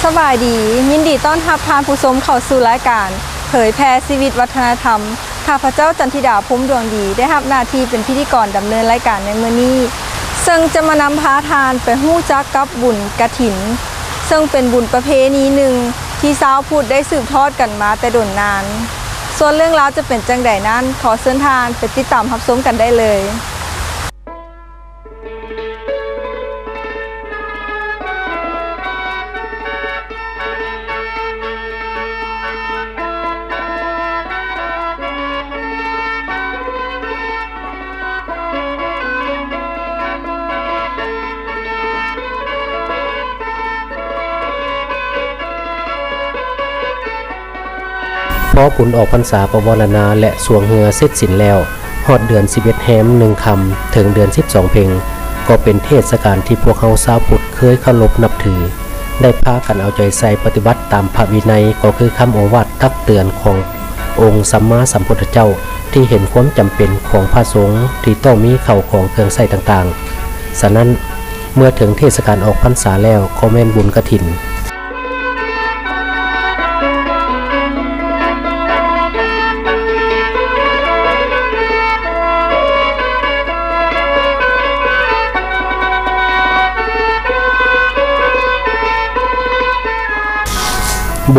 ສະບາຍດີ, ຍິນດີຕ້ອນຮັບທ່ານຜູ້ຊົມເຂົ້າສູ່ລາຍການເຜີຍແຜ່ຊີວິດວັດທະນະທຳ. ຂ້າພະເຈົ້າ ຈັນທິດາ ພົມດວງດີ ໄດ້ຮັບໜ້າທີ່ເປັນພິທີກອນດຳເນີນລາຍການໃນມື້ນີ້, ເຊິ່ງຈະມານຳພາທ່ານໄປຮູ້ຈັກກັບບຸນກະຖິນ, ເຊິ່ງເປັນບຸນປະເພນີໜຶ່ງທີ່ຊາວພຸດໄດ້ສືບທອດກັນມາແຕ່ດົນນານ. ສ່ວນເລື່ອງລາວຈະເປັນຈັ່ງໃດນັ້ນ, ຂໍເຊີນທ່ານໄປຕິດຕາມຮັບຊົມກັນໄດ້ເລີຍ. ພໍບຸນອອກພັນສາປະວາລະນາ ແລະ ຊ່ວງເຮືອເສັດສິ້ນແລ້ວ, ຮອດເດືອນສິບເອັດແຮມໜຶ່ງຄ່ຳ ເຖິງເດືອນສິບສອງເພັງ, ກໍເປັນເທດສະການທີ່ພວກເຮົາຊາວພຸດເຄີຍເຄົາລົບນັບຖື, ໄດ້ພາກັນເອົາໃຈໃສ່ປະຕິບັດຕາມພະວິໄນ, ກໍຄືຄຳໂອວາດຕັກເຕືອນຂອງອົງສຳມາສຳພຸດທະເຈົ້າ ທີ່ເຫັນຄວາມຈຳເປັນຂອງພະສົງທີ່ຕ້ອງມີເຂົ້າຂອງເຄື່ອງໃຊ້ຕ່າງໆ. ສະນັ້ນ, ເມື່ອເຖິງເທດສະການອອກພັນສາແລ້ວ ກໍແມ່ນບຸນກະຖິນ.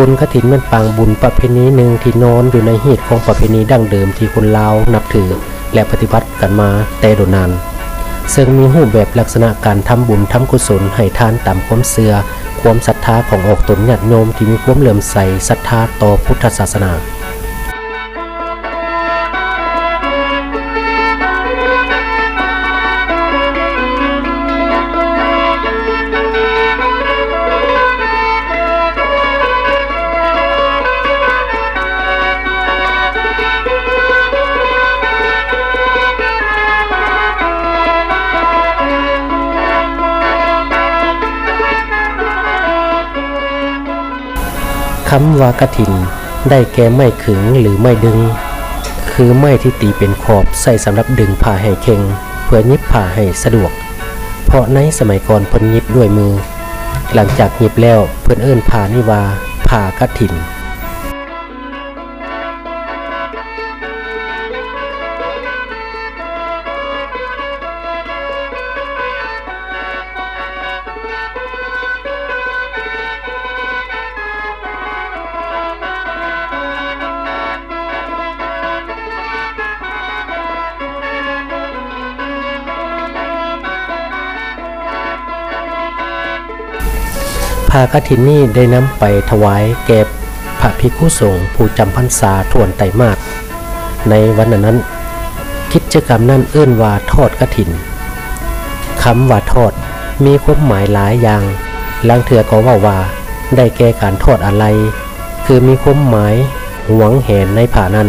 ບຸນກະຖິນແມ່ນປາງບຸນປະເພນີໜຶ່ງທີ່ນອນຢູ່ໃນຮີດຂອງປະເພນີດັ້ງເດີມທີ່ຄົນລາວນັບຖື ແລະ ປະຕິບັດກັນມາແຕ່ດົນນານ, ເຊິ່ງມີຮູບແບບລັກສະນະການທຳບຸນທຳກຸສົນໃຫ້ທານຕາມຄວາມເຊື່ອ, ຄວາມສັດທາຂອງອອກຕົນຍາດໂຍມທີ່ມີຄວາມເຫຼື້ອມໃສສັດທາຕໍ່ພຸດທະສາສະໜາ. ຄຳວ່າກະຖິນ ໄດ້ແກ່ໄມ້ຂຶງ ຫຼື ໄມ້ດຶງ, ຄືໄມ້ທີ່ຕີເປັນຂອບໃຊ້ສຳລັບດຶງຜ້າໃຫ້ເຄັ່ງ ເພື່ອຫຍິບຜ້າໃຫ້ສະດວກ, ເພາະໃນສະໄໝກ່ອນເພິ່ນຫຍິບດ້ວຍມື, ຫຼັງຈາກຫຍິບແລ້ວເພິ່ນເອີ້ນຜ້ານີ້ວ່າຜ້າກະຖິນ. ຜ້າກະຖິນນີ້ໄດ້ນຳໄປຖວາຍແກ່ພະພິກຂຸສົງຜູ້ຈຳພັນສາຖ້ວນໄຕມາດໃນວັນນັ້ນໆ. ກິດຈະກຳນັ້ນເອີ້ນວ່າທອດກະຖິນ. ຄຳວ່າທອດມີຄວາມໝາຍຫຼາຍຢ່າງ, ລາງເທື່ອກໍເວົ້າວ່າໄດ້ແກ່ການທອດອາໄລ, ຄືມີຄວາມໝາຍຫວງແຫນໃນຜ້ານັ້ນ,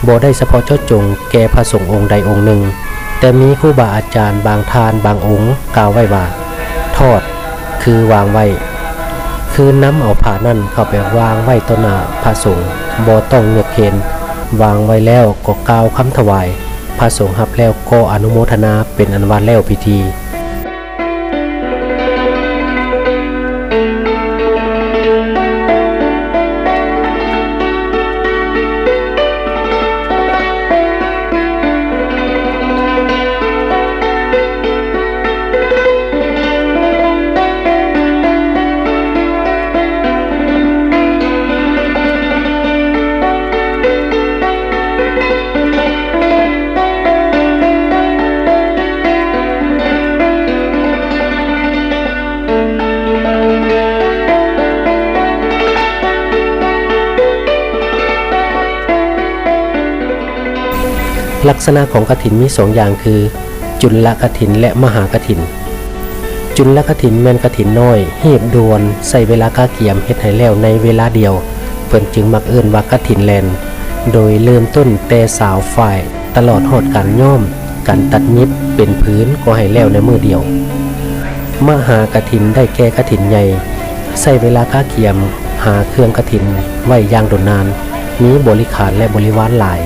ບໍ່ໄດ້ສະເພາະເຈາະຈົງແກ່ພະສົງອົງໃດອົງໜຶ່ງ, ແຕ່ມີຄູບາອາຈານບາງທ່ານບາງອົງກ່າວໄວ້ວ່າ ທອດ ຄືວາງໄວ້, ຄືນຳເອົາຜ້ານັ້ນເຂົ້າໄປວາງໄວ້ຕໍ່ໜ້າພະສົງ, ບໍ່ຕ້ອງຍົກເຄນ, ວາງໄວ້ແລ້ວກໍກ່າວຄຳຖວາຍ, ພະສົງຮັບແລ້ວກໍອະນຸໂມທະນາເປັນອັນວ່າແລ້ວພິທີ. ລັກສະນະຂອງກະຖິນມີສອງຢ່າງຄື ຈຸນລະກະຖິນ ແລະ ມະຫາກະຖິນ. ຈຸນລະກະຖິນແມ່ນກະຖິນນ້ອຍ, ຮີບດ່ວນ, ໃຊ້ເວລາກະກຽມເຮັດໃຫ້ແລ້ວໃນເວລາດຽວ, ເພິ່ນຈຶ່ງມັກເອີ້ນວ່າກະຖິນແລ່ນ, ໂດຍເລີ່ມຕົ້ນແຕ່ສາວຝ້າຍ ຕະຫຼອດຮອດການຍ້ອມ, ການຕັດຫຍິບເປັນຜືນກໍໃຫ້ແລ້ວໃນມື້ດຽວ. ມະຫາກະຖິນໄດ້ແກ່ກະຖິນໃຫຍ່, ໃຊ້ເວລາກະກຽມຫາເຄື່ອງກະຖິນໄວ້ຢ່າງດົນນານ, ມີບໍລິຂານ ແລະ ບໍລິວານຫຼາຍ.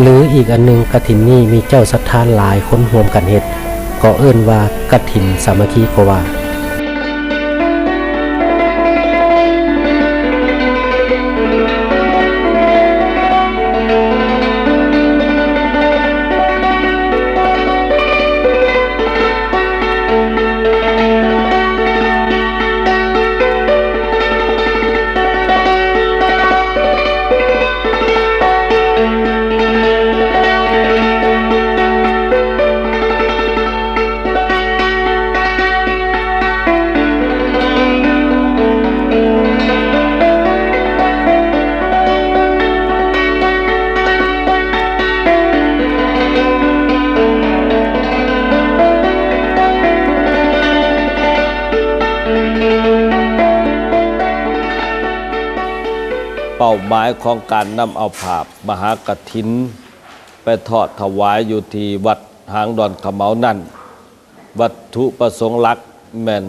ຫຼື ອີກອັນໜຶ່ງ, ກະຖິນນີ້ມີເຈົ້າສັດທາຫຼາຍຄົນຮ່ວມກັນເຮັດ, ກໍເອີ້ນວ່າກະຖິນສາມັກຄີກໍວ່າ. ເປົ້າໝາຍຂອງການນຳເອົາຜ້າມະຫາກະຖິນໄປທອດຖວາຍຢູ່ທີ່ວັດຫາງດອນຂະເໝົານັ້ນ, ວັດຖຸປະສົງຫຼັກແມ່ນ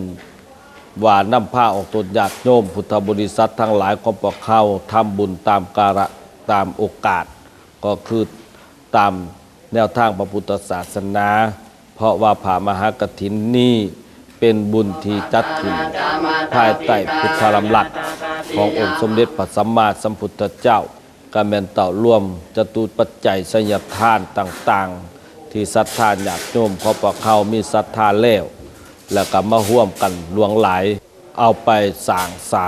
ວ່ານຳພາອອກຕົນຍາດໂຍມພຸດທະບໍລິສັດທັງຫຼາຍຂອງພວກເຮົາທຳບຸນຕາມກາລະຕາມໂອກາດ, ກໍຄືຕາມແນວທາງພະພຸດທະສາສະໜາ, ເພາະວ່າຜ້າມະຫາກະຖິນນີ້ເປັນບຸນທີ່ຈັດຂຶ້ນພາຍໃຕ້ພຸດທະດຳລັດຂອງອົງສົມເດັດພະສຳມາສຳພຸດທະເຈົ້າ, ກໍແມ່ນເຕົ້າລວມຈະຕຸປັດໄຈໄສຍະທານຕ່າງໆ ທີ່ສັດທາຍາດໂຍມຂອງພວກເຮົາມີສັດທາແລ້ວ ແລ້ວກໍມາຮ່ວມກັນຫຼວງຫຼາຍ ເອົາໄປສ້າງສາ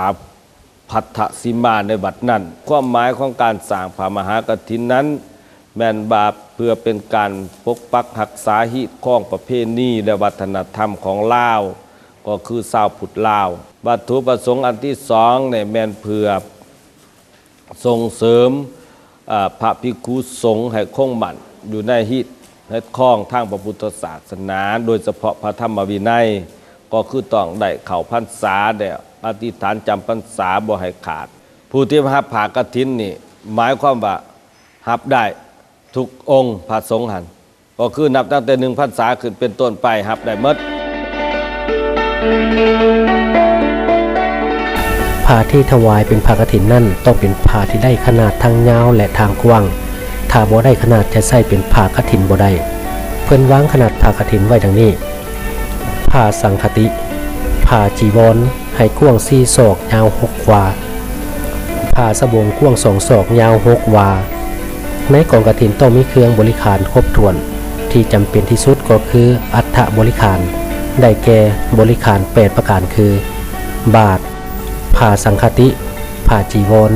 ພັດທະສີມາໃນວັດນັ້ນ. ຄວາມໝາຍຂອງການສ້າງພະມະຫາກະຖິນນັ້ນ ແມ່ນວ່າເພື່ອເປັນການປົກປັກຮັກສາຮີດຄອງປະເພນີ ແລະ ວັດທະນະທຳຂອງລາວ, ກໍຄືຊາວພຸດລາວ. ວັດຖຸປະສົງອັນທີສອງນີ້ແມ່ນເພື່ອສົ່ງເສີມ ອາ ພະພິກຂຸສົງໃຫ້ຄົງໝັ້ນຢູ່ໃນຮີດ ໃນຄອງທາງພະພຸດທະສາສະໜາ, ໂດຍສະເພາະພະທຳມະວິໄນ ກໍຄືຕ້ອງໄດ້ເຂົ້າພັນສາ ແລະ ອະທິຖານຈຳພັນສາບໍ່ໃຫ້ຂາດ. ຜູ້ທີ່ຮັບຜ້າກະຖິນນີ້ ໝາຍຄວາມວ່າຮັບໄດ້ທຸກອົງພະສົງຫັ້ນ, ກໍຄືນັບຕັ້ງແຕ່ໜຶ່ງພັນສາຂຶ້ນເປັນຕົ້ນໄປ ຮັບໄດ້ໝົດ. ຜ້າທີ່ຖວາຍເປັນຜ້າກະຖິນນັ້ນ ຕ້ອງເປັນຜ້າທີ່ໄດ້ຂະໜາດທັງຍາວ ແລະ ທາງກວ້າງ. ຖ້າບໍ່ໄດ້ຂະໜາດ ຈະໃຊ້ເປັນຜ້າກະຖິນບໍ່ໄດ້. ເພິ່ນວາງຂະໜາດຜ້າກະຖິນໄວ້ດັ່ງນີ້: ຜ້າສັງຄະຕິ ຜ້າຈີວອນ ໃຫ້ກວ້າງສີ່ສອກ ຍາວຫົກວາ, ຜ້າສະບົງກວ້າງສອງສອກ ຍາວຫົກວາ. ໃນກອງກະຖິນຕ້ອງມີເຄື່ອງບໍລິຂານຄົບຖ້ວນ, ທີ່ຈຳເປັນທີ່ສຸດກໍຄືອັດຖະບໍລິຂານ, ໄດ້ແກ່ບໍລິຂານແປດປະການຄື ບາດ, ຜ້າສັງຄະຕິ, ຜ້າຈີວອນ,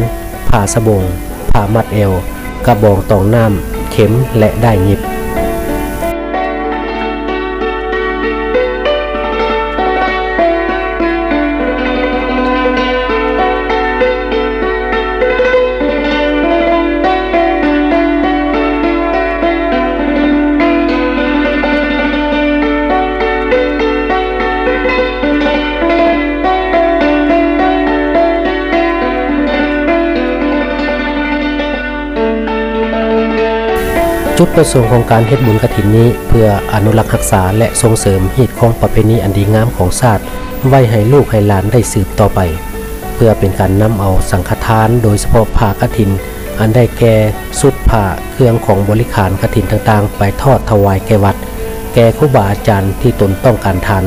ຜ້າສະບົງ, ຜ້າມັດແອວ, ກະບອງຕອງນ້ຳ, ເຂັມ ແລະ ດ້າຍຫຍິບ. ຈຸດປະສົງຂອງການເຮັດບຸນກະຖິນນີ້ ເພື່ອອະນຸລັກຮັກສາ ແລະ ສົ່ງເສີມຮີດຄອງປະເພນີອັນດີງາມຂອງຊາດ ໄວ້ໃຫ້ລູກໃຫ້ຫຼານໄດ້ສືບຕໍ່ໄປ, ເພື່ອເປັນການນຳເອົາສັງຄະທານ ໂດຍສະເພາະຜ້າກະຖິນ ອັນໄດ້ແກ່ຊຸດຜ້າ ເຄື່ອງຂອງບໍລິຂານກະຖິນຕ່າງໆ ໄປທອດຖວາຍແກ່ວັດ, ແກ່ຄູບາອາຈານທີ່ຕົນຕ້ອງການທານ.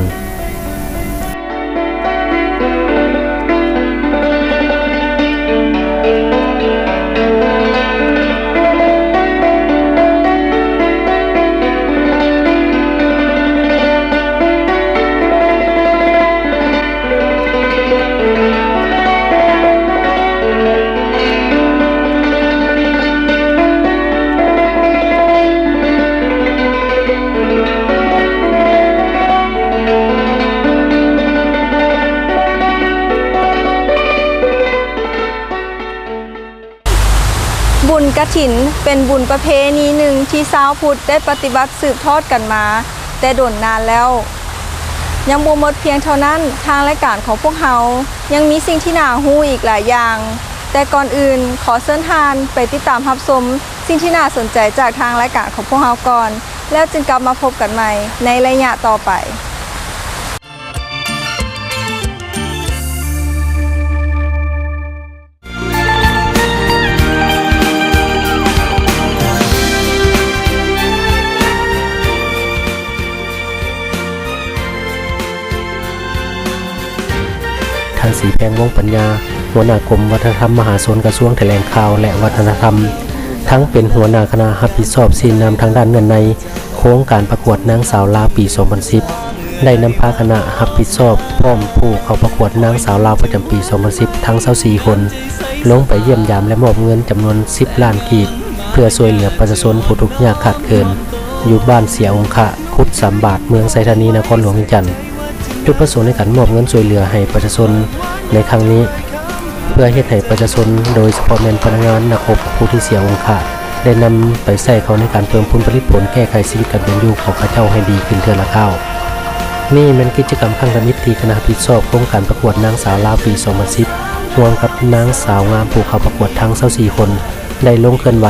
ບຸນກະຖິນເປັນບຸນປະເພນີໜຶ່ງທີ່ຊາວພຸດໄດ້ປະຕິບັດສືບທອດກັນມາແຕ່ດົນນານແລ້ວ. ຍັງບໍ່ໝົດພຽງເທົ່ານັ້ນ, ທາງລາຍການຂອງພວກເຮົາຍັງມີສິ່ງທີ່ໜ້າຮູ້ອີກຫຼາຍຢ່າງ, ແຕ່ກ່ອນອື່ນຂໍເຊີນທ່ານໄປຕິດຕາມຮັບຊົມສິ່ງທີ່ໜ້າສົນໃຈຈາກທາງລາຍການຂອງພວກເຮົາກ່ອນ, ແລ້ວຈຶ່ງກັບມາພົບກັນໃໝ່ໃນໄລຍະຕໍ່ໄປ. ທ່ານ ສີແພງ ວົງປັນຍາ ຫົວໜ້າກົມວັດທະນະທຳມະຫາຊົນ ກະຊວງຖະແຫຼງຂ່າວ ແລະ ວັດທະນະທຳ, ທັງເປັນຫົວໜ້າຄະນະຮັບຜິດຊອບຊີ້ນຳທາງດ້ານເນື້ອໃນ ໂຄງການປະກວດນາງສາວລາວປີສອງພັນສິບ ໄດ້ນຳພາຄະນະຮັບຜິດຊອບ ພ້ອມຜູ້ເຂົ້າປະກວດນາງສາວລາວປະຈຳປີສອງພັນສິບ ທັງຊາວສີ່ຄົນ ລົງໄປຢ້ຽມຢາມ ແລະ ມອບເງິນຈຳນວນສິບລ້ານກີບ ເພື່ອຊ່ວຍເຫຼືອປະຊາຊົນຜູ້ທຸກຍາກຂາດເຂີນ ຢູ່ບ້ານເສຍອົງຄະ ຄຸດສາມບາດ ເມືອງໄຊທານີ ນະຄອນຫຼວງວຽງຈັນ. ຈຸດປະສົງໃນການມອບເງິນຊ່ວຍເຫຼືອໃຫ້ປະຊາຊົນໃນຄັ້ງນີ້ ເພື່ອເຮັດໃຫ້ປະຊາຊົນ ໂດຍສະເພາະແມ່ນພະນັກງານ ນັກຮົບ ຜູ້ທີ່ເສຍອົງຄະ ໄດ້ນຳໄປໃຊ້ເຂົ້າໃນການເພີ່ມພູນຜະລິດຜົນ ແກ້ໄຂຊີວິດການເປັນຢູ່ຂອງເຂົາເຈົ້າໃຫ້ດີຂຶ້ນເທື່ອລະກ້າວ. ນີ້ແມ່ນກິດຈະກຳຄັ້ງທຳອິດທີ່ຄະນະຮັບຜິດຊອບໂຄງການປະກວດນາງສາວລາວປີສອງພັນສິບ ຮ່ວມກັບນາງສາວງາມຜູ້ເຂົ້າປະກວດທັງຊາວສີ່ຄົນ ໄດ້ລົງເຄື່ອນໄຫວ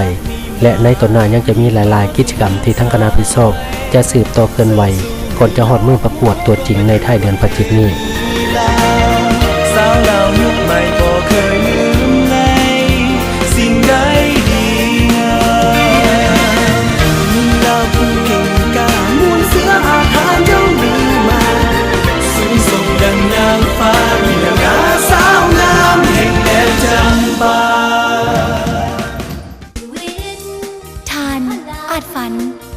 ແລະ ໃນຕໍ່ໜ້າຍັງຈະມີຫຼາຍໆກິດຈະກຳທີ່ທາງຄະນະຮັບຜິດຊອບຈະສືບຕໍ່ເຄື່ອນໄຫວ ກ່ອນຈະຮອດມື້ປະກວດຕົວຈິງໃນທ້າຍເດືອນພະຈິກນີ້. ສາວລາວຍຸກໃໝ່ບໍ່ເຄີຍລືມໃນສິ່ງໃດດີງາມ ລາວຜູ້ເກັ່ງກ້າ ມູນເສືອອາຖານ ເຈົ້າລືມມາ ສູງສົ່ງດັ່ງນາງຟ້າ ວິລະກາສາວງາມແຫ່ງແດນຈຳປາ. ທ່ານອາດຝັນ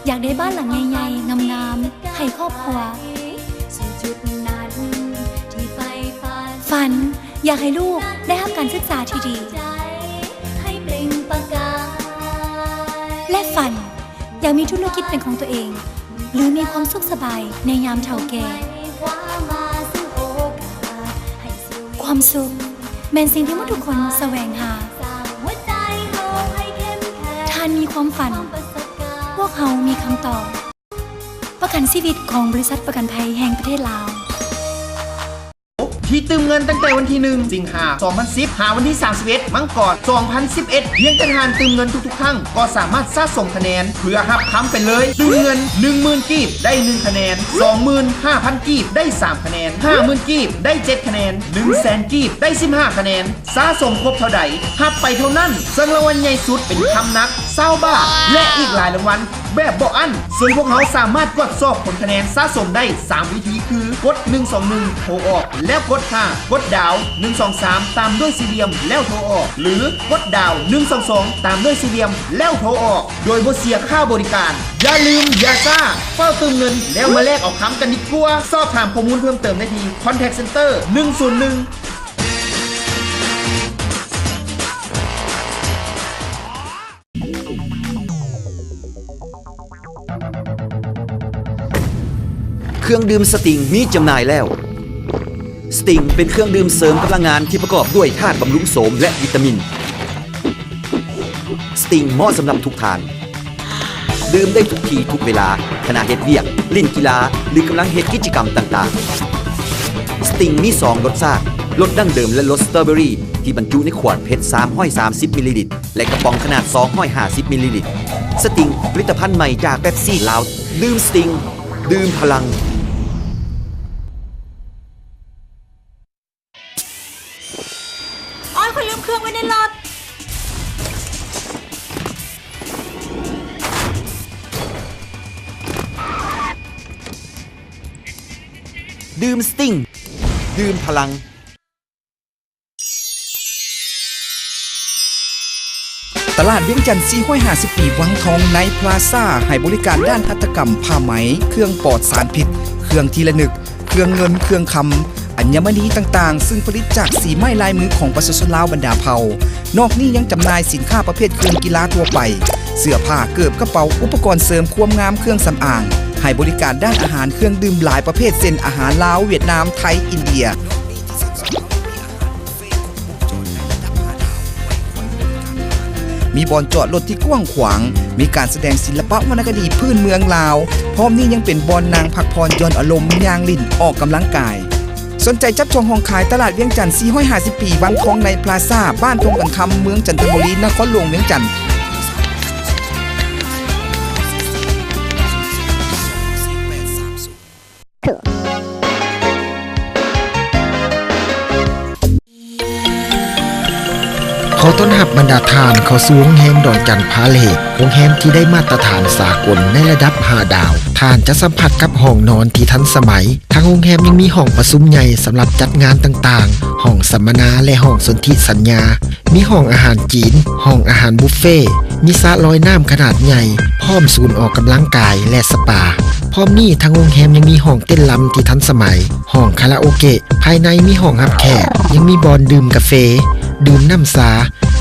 ຢາກໄດ້ບ້ານຫຼັງໃຫຍ່ໆ ງາມໆ ໃຫ້ຄອບຄົວ. ຝັນຢາກໃຫ້ລູກໄດ້ຮັບການສຶກສາທີ່ດີ ແລະ ຝັນຢາກມີທຸລະກິດເປັນຂອງຕົວເອງ ຫຼື ມີຄວາມສຸກສະບາຍໃນຍາມເຖົ້າແກ່. ຄວາມສຸກແມ່ນສິ່ງທີ່ມະນຸດທຸກຄົນສະແຫວງຫາ. ທ່ານມີຄວາມຝັນ, ພວກເຮົາມີຄຳຕອບ. ປະກັນຊີວິດຂອງບໍລິສັດປະກັນໄພແຫ່ງປະເທດລາວ. ທີ່ຕື່ມເງິນຕັ້ງແຕ່ວັນທີໜຶ່ງ ສິງຫາ ສອງພັນສິບ ຫາວັນທີສາມສິບເອັດ ມັງກອນ ສອງພັນສິບເອັດ ພຽງແຕ່ທ່ານຕື່ມເງິນທຸກໆຄັ້ງ ກໍສາມາດສະສົມຄະແນນ ເພື່ອຮັບຄຳໄປເລີຍ. ຕື່ມເງິນ ໜຶ່ງໝື່ນກີບ ໄດ້ໜຶ່ງຄະແນນ, ສອງໝື່ນຫ້າພັນກີບ ໄດ້ສາມຄະແນນ, ຫ້າໝື່ນກີບ ໄດ້ເຈັດຄະແນນ, ໜຶ່ງແສນກີບ ໄດ້ສິບຫ້າຄະແນນ. ສະສົມຄົບເທົ່າໃດ ຮັບໄປເທົ່ານັ້ນ, ເຊິ່ງລາງວັນໃຫຍ່ສຸດເປັນຄຳໜັກຊາວບາດ ແລະ ອີກຫຼາຍລາງວັນແບບບໍ່ອັ້ນ. ເຊິ່ງພວກເຮົາສາມາດກວດສອບຜົນຄະແນນສະສົມໄດ້ສາມວິທີ ຄື ກົດ ໜຶ່ງສອງໜຶ່ງ ໂທອອກ ແລ້ວກົດ ຫ້າ ກົດດາວ ໜຶ່ງສອງສາມ ຕາມດ້ວຍສີ່ຫຼ່ຽມ ແລ້ວໂທອອກ ຫຼື ກົດດາວ ໜຶ່ງສອງສອງ ຕາມດ້ວຍສີ່ຫຼ່ຽມ ແລ້ວໂທອອກ ໂດຍບໍ່ເສຍຄ່າບໍລິການ. ຢ່າລືມ, ຢ່າຊ້າ, ຟ້າວຕື່ມເງິນ ແລ້ວມາແລກເອົາຄຳກັນດີກວ່າ. ສອບຖາມຂໍ້ມູນເພີ່ມເຕີມໄດ້ທີ່ Contact Center ໜຶ່ງສູນໜຶ່ງ. ເຄື່ອງດື່ມສະຕິງມີຈຳໜ່າຍແລ້ວ. ສະຕິງເປັນເຄື່ອງດື່ມເສີມກຳລັງງານທີ່ປະກອບດ້ວຍທາດບຳລຸງໂສມ ແລະ ວິຕາມິນ. ສະຕິງເໝາະສຳລັບທຸກທ່ານ. ດື່ມໄດ້ທຸກທີ່ທຸກເວລາ, ຂະນະເຮັດວຽກ, ຫຼິ້ນກິລາ ຫຼື ກຳລັງເຮັດກິດຈະກຳຕ່າງໆ. ສະຕິງມີສອງລົດຊາດ, ລົດດັ້ງເດີມ ແລະ ລົດສະຕໍເບີຣີ ທີ່ບັນຈຸໃນຂວດເພັດສາມຮ້ອຍສາມສິບມິນລີລິດ ແລະ ກະປ໋ອງຂະໜາດສອງຮ້ອຍຫ້າສິບມິນລີລິດ. ສະຕິງ, ຜະລິດຕະພັນໃໝ່ຈາກເປັບຊີລາວ. ດື່ມສະຕິງ, ດື່ມພະລັງ. ໂອ້ຍ ຂ້ອຍລືມເຄື່ອງໄວ້ໃນລົດ. ດື່ມສະຕິງ, ດື່ມພະລັງ. ຕະຫຼາດວຽງຈັນສີ່ຮ້ອຍຫ້າສິບປີວັງທອງ ໃນພລາຊາ ໃຫ້ບໍລິການດ້ານຫັດຖະກຳຜ້າໄໝ, ເຄື່ອງປອດສານພິດ, ເຄື່ອງທີ່ລະນຶກ, ເຄື່ອງເງິນ, ເຄື່ອງຄຳ, ອັນຍະມະນີຕ່າງໆ ຊຶ່ງຜະລິດຈາກສີໄມ້ລາຍມືຂອງປະຊາຊົນລາວບັນດາເຜົ່າ. ນອກນີ້ຍັງຈຳໜ່າຍສິນຄ້າປະເພດເຄື່ອງກິລາທົ່ວໄປ, ເສື້ອຜ້າ, ເກີບ, ກະເປົາ, ອຸປະກອນເສີມຄວາມງາມ, ເຄື່ອງສຳອາງ, ໃຫ້ບໍລິການດ້ານອາຫານ, ເຄື່ອງດື່ມຫຼາຍປະເພດ ເຊັ່ນ ອາຫານລາວ, ຫວຽດນາມ, ໄທ, ອິນເດຍ. ມີບ່ອນຈອດລົດທີ່ກວ້າງຂວາງ, ມີການສະແດງສິລະປະວັນນະຄະດີພື້ນເມືອງລາວ, ພ້ອມນີ້ຍັງເປັນບ່ອນນັ່ງພັກຜ່ອນຢ່ອນອາລົມ, ຍ່າງຫຼິ້ນ, ອອກກຳລັງກາຍ. ສົນໃຈຈັບຈອງຫ້ອງຂາຍຕະຫຼາດວຽງຈັນສີ່ຮ້ອຍຫ້າສິບປີວັງທອງ ໃນພລາຊາ ບ້ານທົ່ງກັນຄຳ ເມືອງຈັນທະບູລີ ນະຄອນຫຼວງວຽງຈັນ. ຂໍຕ້ອນຮັບບັນດາທ່ານເຂົ້າສູ່ໂຮງແຮມດອນຈັນພາເລດ, ໂຮງແຮມທີ່ໄດ້ມາດຕະຖານສາກົນໃນລະດັບຫ້າດາວ. ທ່ານຈະສຳຜັດກັບຫ້ອງນອນທີ່ທັນສະໄໝ. ທາງໂຮງແຮມຍັງມີຫ້ອງປະຊຸມໃຫຍ່ສຳລັບຈັດງານຕ່າງໆ, ຫ້ອງສຳມະນາ ແລະ ຫ້ອງສົນທິສັນຍາ. ມີຫ້ອງອາຫານຈີນ, ຫ້ອງອາຫານບຸບເຟ, ມີສະລອຍນ້ຳຂະໜາດໃຫຍ່, ພ້ອມສູນອອກກຳລັງກາຍ ແລະ ສະປາ. ພ້ອມນີ້ທາງໂຮງແຮມຍັງມີຫ້ອງເຕັ້ນລຳທີ່ທັນສະໄໝ, ຫ້ອງຄາຣາໂອເກະ, ພາຍໃນມີຫ້ອງຮັບແຂກ, ຍັງມີບ່ອນດື່ມກາເຟ, ດື່ມນ້ຳຊາ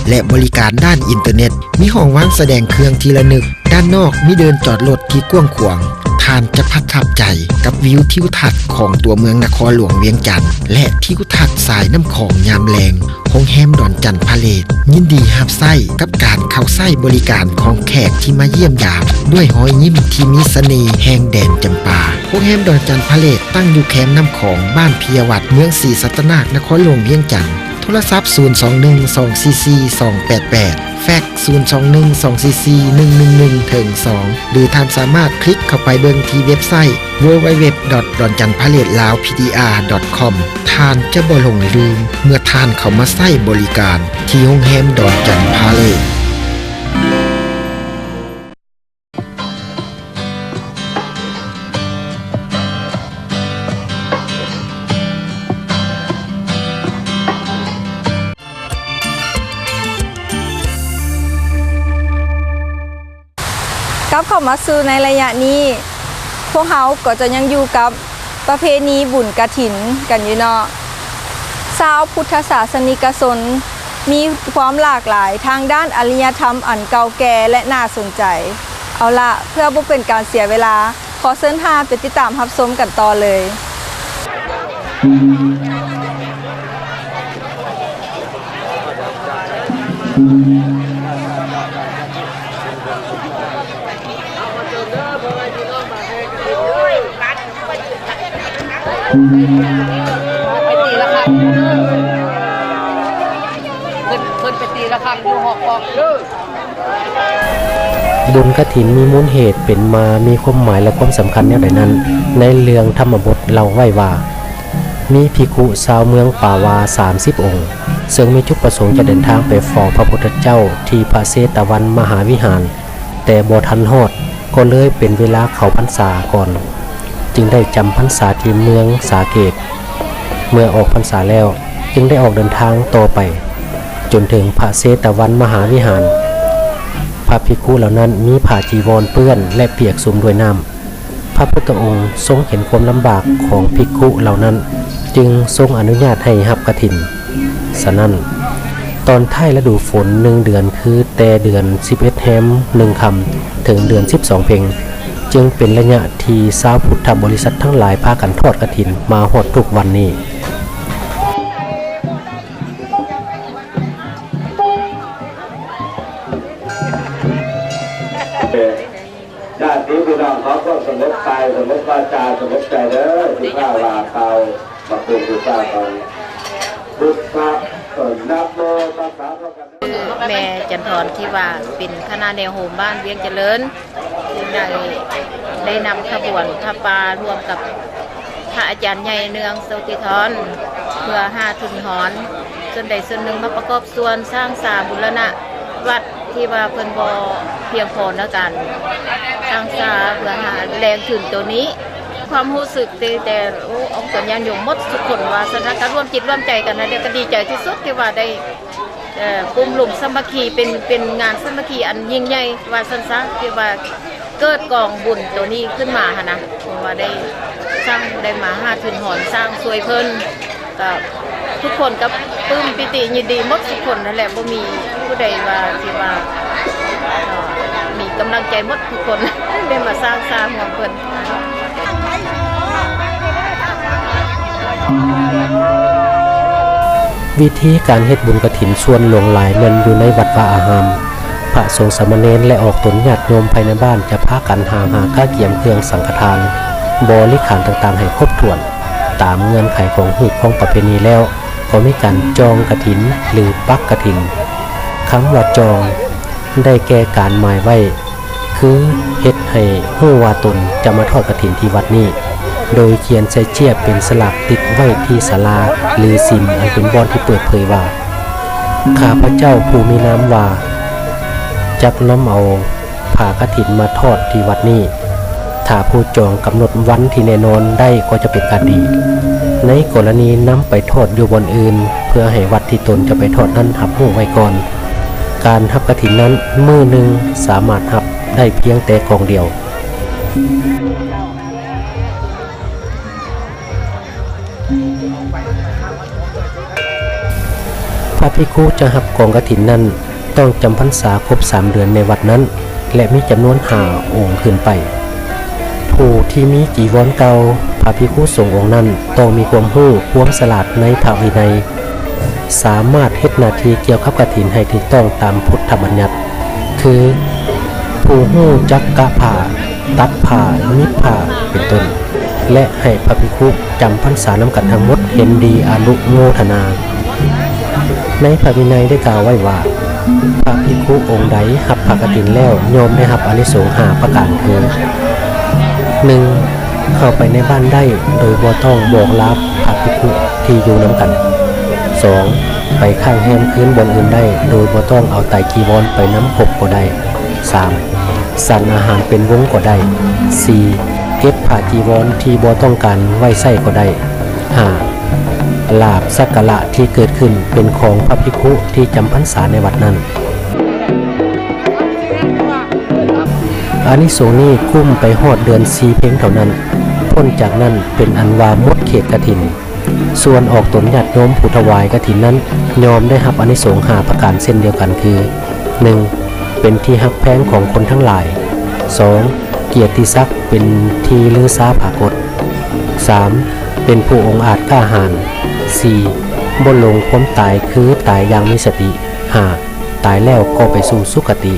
ແລະ ບໍລິການດ້ານອິນເຕີເນັດ. ມີຫ້ອງວາງສະແດງເຄື່ອງທີ່ລະນຶກ. ດ້ານນອກມີເດີ່ນຈອດລົດທີ່ກວ້າງຂວາງ. ທ່ານຈະປະທັບໃຈກັບວິວທິວທັດຂອງຕົວເມືອງນະຄອນຫຼວງວຽງຈັນ ແລະ ທິວທັດສາຍນ້ຳຂອງຍາມແລງ. ໂຮງແຮມດອນຈັນພາເລດ ຍິນດີຮັບໃຊ້ກັບການເຂົ້າໃຊ້ບໍລິການຂອງແຂກທີ່ມາຢ້ຽມຢາມ ດ້ວຍຮອຍຍິ້ມທີ່ມີສະເໜ່ແຫ່ງແດນຈຳປາ. ໂຮງແຮມດອນຈັນພາເລດ ຕັ້ງຢູ່ແຄມນ້ຳຂອງ ບ້ານພິຍະວັດ ເມືອງສີສັດຕະນາກ ນະຄອນຫຼວງວຽງຈັນ. ໂທ ໂທລະສັບ ສູນສອງໜຶ່ງ ສອງສີ່ສີ່ ສອງແປດແປດ, ແຟກ ສູນສອງໜຶ່ງ ສອງສີ່ສີ່ ໜຶ່ງໜຶ່ງໜຶ່ງ ເຖິງສອງ ຫຼື ທ່ານສາມາດຄລິກເຂົ້າໄປເບິ່ງທີ່ເວັບໄຊ www.dongjanpalacelawptr.com. ທ່ານຈະບໍ່ຫຼົງລືມເມື່ອທ່ານເຂົ້າມາໃຊ້ບໍລິການທີ່ໂຮງແຮມດອນຈັນພາເລດ. ກັບເຂົ້າມາສູ່ໃນໄລຍະນີ້, ພວກເຮົາກໍຈະຍັງຢູ່ກັບປະເພນີບຸນກະຖິນກັນຢູ່ເນາະ. ຊາວພຸດທະສາສະນິກະຊົນມີຄວາມຫຼາກຫຼາຍທາງດ້ານອາລິຍະທຳອັນເກົ່າແກ່ ແລະ ໜ້າສົນໃຈ. ເອົາລະ, ເພື່ອບໍ່ເປັນການເສຍເວລາ, ຂໍເຊີນທ່ານໄປຕິດຕາມຮັບຊົມກັນຕໍ່ເລີຍ. ໄປຕີລະຄັງເດີ ເພິ່ນ ເພິ່ນໄປຕີລະຄັງຢູ່ຫໍກອງເດີ. ບຸນກະຖິນມີມູນເຫດເປັນມາ ມີຄວາມໝາຍ ແລະ ຄວາມສຳຄັນແນວໃດນັ້ນ, ໃນເລື່ອງທຳມະບົດເລົ່າໄວ້ວ່າ ມີພິກຂຸຊາວເມືອງປາວາສາມສິບອົງ, ເຊິ່ງມີຈຸດປະສົງຈະເດີນທາງໄປເຝົ້າພະພຸດທະເຈົ້າທີ່ພະເຊຕະວັນມະຫາວິຫານ, ແຕ່ບໍ່ທັນຮອດ, ກໍເລີຍເປັນເວລາເຂົ້າພັນສາກ່ອນ, ຈຶ່ງໄດ້ຈຳພັນສາທີ່ເມືອງສາເກດ. ເມື່ອອອກພັນສາແລ້ວ, ຈຶ່ງໄດ້ອອກເດີນທາງຕໍ່ໄປ ຈົນເຖິງພະເຊຕະວັນມະຫາວິຫານ. ພະພິກຂຸເຫຼົ່ານັ້ນມີຜ້າຈີວອນເປື້ອນ ແລະ ປຽກຊຸ່ມດ້ວຍນ້ຳ. ພະພຸດທະອົງຊົງເຫັນຄວາມລຳບາກຂອງພິກຂຸເຫຼົ່ານັ້ນ, ຈຶ່ງຊົງອະນຸຍາດໃຫ້ຮັບກະຖິນ. ສະນັ້ນ, ຕອນທ້າຍລະດູຝົນໜຶ່ງເດືອນ ຄືແຕ່ເດືອນສິບເອັດແຮມໜຶ່ງຄ່ຳ ເຖິງເດືອນສິບສອງເພັງ, ຈຶ່ງເປັນໄລຍະທີ່ຊາວພຸດທະບໍລິສັດທັງຫຼາຍພາກັນທອດກະຖິນມາຮອດທຸກວັນນີ້. ຍາດຕິພີ່ນ້ອງ ຂໍຄວາມສະຫງົບກາຍ ສະຫງົບວາຈາ ສະຫງົບໃຈເດີ ທີ່ພາວ່າກ່າວ ພະຄຸນພຸດທະ ຂອງ ພຸດທະ ເອີ້ນ ນະໂມຕັດສະ ພະຄະວະໂຕ ແມ່ຈັນທອນ ທີ່ວ່າເປັນຄະນະແນວໂຮມບ້ານວຽງຈະເລີນ ໄດ້ ໄດ້ນຳຂະບວນຜ້າປ່າຮ່ວມກັບພະອາຈານໃຫຍ່ເນືອງໂຊຕິທອນ ເພື່ອຫາທຶນຮອນສ່ວນໃດສ່ວນໜຶ່ງມາປະກອບ ສ່ວນສ້າງສາບູລະນະວັດທີ່ວ່າເພິ່ນບໍ່ພຽງພໍໃນການສ້າງສາ ເພື່ອຫາແຫຼ່ງທຶນໂຕນີ້. ຄວາມຮູ້ສຶກແຕ່ ແຕ່ ໂອ້ ອອກຕົນຍາດໂຍມໝົດທຸກຄົນວ່າຊັ້ນ ກະລວມຈິດລວມໃຈກັນ ແລ້ວກະດີໃຈທີ່ສຸດທີ່ວ່າໄດ້ ເອີ ກຸ່ມລຸມສາມັກຄີ ເປັນ ເປັນງານສາມັກຄີອັນຍິ່ງໃຫຍ່ວ່າຊັ້ນຊະ ທີ່ວ່າ ເກີດກອງບຸນໂຕນີ້ຂຶ້ນມາຫັ້ນນະ ເພາະວ່າໄດ້ສ້າງ ໄດ້ມາຫາທຶນຮອນສ້າງຊ່ວຍເພິ່ນ ກະທຸກຄົນກະປຶ້ມປີຕິຍິນດີໝົດທຸກຄົນຫັ້ນແຫຼະ ບໍ່ມີຜູ້ໃດວ່າ ທີ່ວ່າ ເອີ່ ມີກຳລັງໃຈໝົດທຸກຄົນ ໄດ້ມາສ້າງສາຮ່ວມເພິ່ນ. ວິທີການເຮັດບຸນກະຖິນສ່ວນຫຼວງຫຼາຍແມ່ນຢູ່ໃນວັດວາອາຮາມ. ພະສົງສາມະເນນ ແລະ ອອກຕົນຍາດໂຍມພາຍໃນບ້ານຈະພາກັນຫາມຫາກະກຽມເຄື່ອງສັງຄະທານ, ບໍລິຂານຕ່າງໆໃຫ້ຄົບຖ້ວນ. ຕາມເງື່ອນໄຂຂອງຮີດຄອງປະເພນີແລ້ວ ກໍມີການຈອງກະຖິນ ຫຼື ປັກກະຖິນ. ຄຳວ່າຈອງ ໄດ້ແກ່ການໝາຍໄວ້ ຄືເຮັດໃຫ້ຮູ້ວ່າຕົນຈະມາທອດກະຖິນທີ່ວັດນີ້ ໂດຍຂຽນໃສ່ເຈ້ຍເປັນສະຫຼາກຕິດໄວ້ທີ່ສາລາ ຫຼື ສິມ ອັນເປັນບ່ອນທີ່ເປີດເຜີຍວ່າ ຂ້າພະເຈົ້າຜູ້ມີນາມວ່າ ຈັກນຳເອົາຜ້າກະຖິນມາທອດທີ່ວັດນີ້. ຖ້າຜູ້ຈອງກຳນົດວັນທີ່ແນ່ນອນໄດ້ກໍຈະເປັນການດີ. ໃນກໍລະນີນຳໄປທອດຢູ່ບ່ອນອື່ນ ເພື່ອໃຫ້ວັດທີ່ຕົນຈະໄປທອດນັ້ນຮັບຮູ້ໄວ້ກ່ອນ. ການຮັບກະຖິນນັ້ນ ມື້ໜຶ່ງສາມາດຮັບໄດ້ພຽງແຕ່ກອງດຽວ. ພະພິກຂຸຈະຮັບກອງກະຖິນນັ້ນ ຕ້ອງຈຳພັນສາຄົບສາມເດືອນໃນວັດນັ້ນ ແລະ ມີຈຳນວນຫ້າອົງຂຶ້ນໄປ. ຜູ້ທີ່ມີຈີວອນເກົ່າ, ພະພິກຂຸສົງອົງນັ້ນຕ້ອງມີຄວາມຮູ້ຄວາມສະຫຼາດໃນພະວິໄນ, ສາມາດເຮັດໜ້າທີ່ກ່ຽວກັບກະຖິນໃຫ້ຖືກຕ້ອງຕາມພຸດທະບັນຍັດ ຄື ຜູ້ຮູ້ຈັກກະຜ້າ, ຕັດຜ້າ, ຫຍິບຜ້າ ເປັນຕົ້ນ ແລະ ໃຫ້ພະພິກຂຸຈຳພັນສານຳກັນທັງໝົດເຫັນດີອະນຸໂມທະນາ. ໃນພະວິໄນໄດ້ກ່າວໄວ້ວ່າ ພະພິກຂຸອົງໃດຮັບຜ້າກະຖິນແລ້ວ ຍ່ອມໄດ້ຮັບອານິສົງຫ້າປະການຄື ໜຶ່ງ ເຂົ້າໄປໃນບ້ານໄດ້ໂດຍບໍ່ຕ້ອງບອກລາພະພິກຂຸທີ່ຢູ່ນຳກັນ. ສອງ ໄປຄ້າງແຮມຄືນບ່ອນອື່ນໄດ້ໂດຍບໍ່ຕ້ອງເອົາໄຕຈີວອນໄປນຳຄົບກໍໄດ້. ສາມ ສັນອາຫານເປັນວົງກໍໄດ້. ສີ່ ເກັບຜ້າຈີວອນທີ່ບໍ່ຕ້ອງການໄວ້ໃຊ້ກໍໄດ້. ຫ້າ ລາບສັກກາລະທີ່ເກີດຂຶ້ນເປັນຂອງພະພິກຂຸທີ່ຈຳພັນສາໃນວັດນັ້ນ. ອານິສົງນີ້ກຸ້ມໄປຮອດເດືອນສີ່ເພັງເທົ່ານັ້ນ, ພົ້ນຈາກນັ້ນເປັນອັນວ່າໝົດເຂດກະຖິນ. ສ່ວນອອກຕົນຍາດໂຍມຜູ້ຖວາຍກະຖິນນັ້ນ ຍ່ອມໄດ້ຮັບອານິສົງຫ້າປະການເຊັ່ນດຽວກັນຄື ໜຶ່ງ ເປັນທີ່ຮັກແພງຂອງຄົນທັງຫຼາຍ. ສອງ ກຽດຕິສັກເປັນທີ່ລືຊາຜາກົດ. ສາມ ເປັນຜູ້ອົງອາດກ້າຫານ. ສີ່ ບໍ່ຫຼົງຄວາມຕາຍຄືຕາຍຢ່າງມີສະຕິ. ຫ້າ ຕາຍແລ້ວກໍໄປສູ່ສຸຄະຕິ.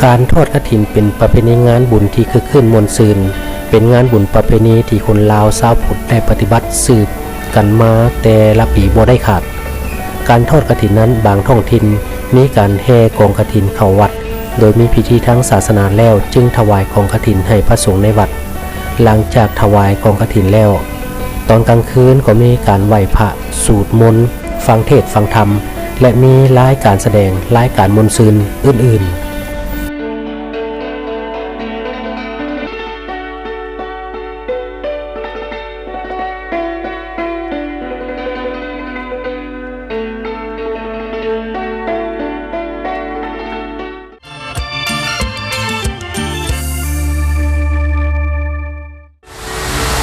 ການທອດກະຖິນເປັນປະເພນີງານບຸນທີ່ຄຶກຄື້ນມ່ວນຊື່ນ, ເປັນງານບຸນປະເພນີທີ່ຄົນລາວຊາວພຸດໄດ້ປະຕິບັດສືບກັນມາແຕ່ລະປີບໍ່ໄດ້ຂາດ. ການທອດກະຖິນນັ້ນ ບາງທ້ອງຖິ່ນມີການແຫ່ກອງກະຖິນເຂົ້າວັດ ໂດຍມີພິທີທາງສາສະໜາແລ້ວ ຈຶ່ງຖວາຍກອງກະຖິນໃຫ້ພະສົງໃນວັດ. ຫຼັງຈາກຖວາຍກອງກະຖິນແລ້ວ, ຕອນກາງຄືນກໍມີການໄຫວ້ພະ, ສູດມົນ, ຟັງເທດຟັງທຳ ແລະ ມີລາຍການສະແດງ, ລາຍການມ່ວນຊື່ນອື່ນໆ.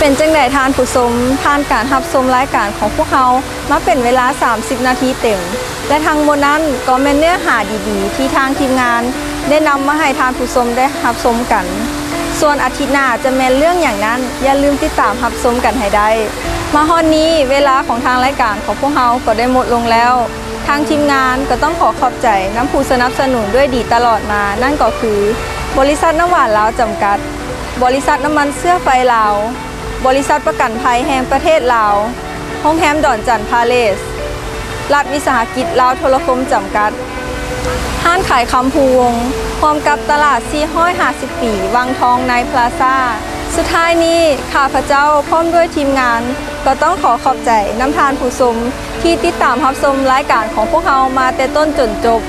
ເປັນຈັ່ງໃດທ່ານຜູ້ຊົມ? ຜ່ານການຮັບຊົມລາຍການຂອງພວກເຮົາມາເປັນເວລາສາມສິບນາທີເຕັມ ແລະ ທັງໝົດນັ້ນກໍແມ່ນເນື້ອຫາດີໆທີ່ທາງທີມງານໄດ້ນຳມາໃຫ້ທ່ານຜູ້ຊົມໄດ້ຮັບຊົມກັນ. ສ່ວນອາທິດໜ້າຈະແມ່ນເລື່ອງຫຍັງນັ້ນ, ຢ່າລືມຕິດຕາມຮັບຊົມກັນໃຫ້ໄດ້. ມາຮອດນີ້ ເວລາຂອງທາງລາຍການຂອງພວກເຮົາກໍໄດ້ໝົດລົງແລ້ວ. ທາງທີມງານກໍຕ້ອງຂໍຂອບໃຈນຳຜູ້ສະໜັບສະໜູນດ້ວຍດີຕະຫຼອດມາ, ນັ້ນກໍຄື ບໍລິສັດນ້ຳຫວານລາວຈຳກັດ, ບໍລິສັດນ້ຳມັນເຊື້ອໄຟລາວ, ບໍລິສັດປະກັນໄພແຫ່ງປະເທດລາວ, ໂຮງແຮມດອນຈັນພາເລສ, ລັດວິສາຫະກິດລາວໂທລະຄົມຈຳກັດ, ຮ້ານຂາຍຄຳພູວົງ, ຮ່ວມກັບຕະຫຼາດສີ່ຮ້ອຍຫ້າສິບປີວັງທອງໄນພລາຊາ. ສຸດທ້າຍນີ້ ຂ້າພະເຈົ້າພ້ອມດ້ວຍທີມງານ ກໍຕ້ອງຂໍຂອບໃຈນຳທ່ານຜູ້ຊົມ ທີ່ຕິດຕາມຮັບຊົມລາຍການຂອງພວກເຮົາມາແຕ່ຕົ້ນຈົນຈົບ.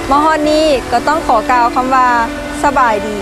ມາຮອດນີ້ກໍຕ້ອງຂໍກ່າວຄຳວ່າ ສະບາຍດີ.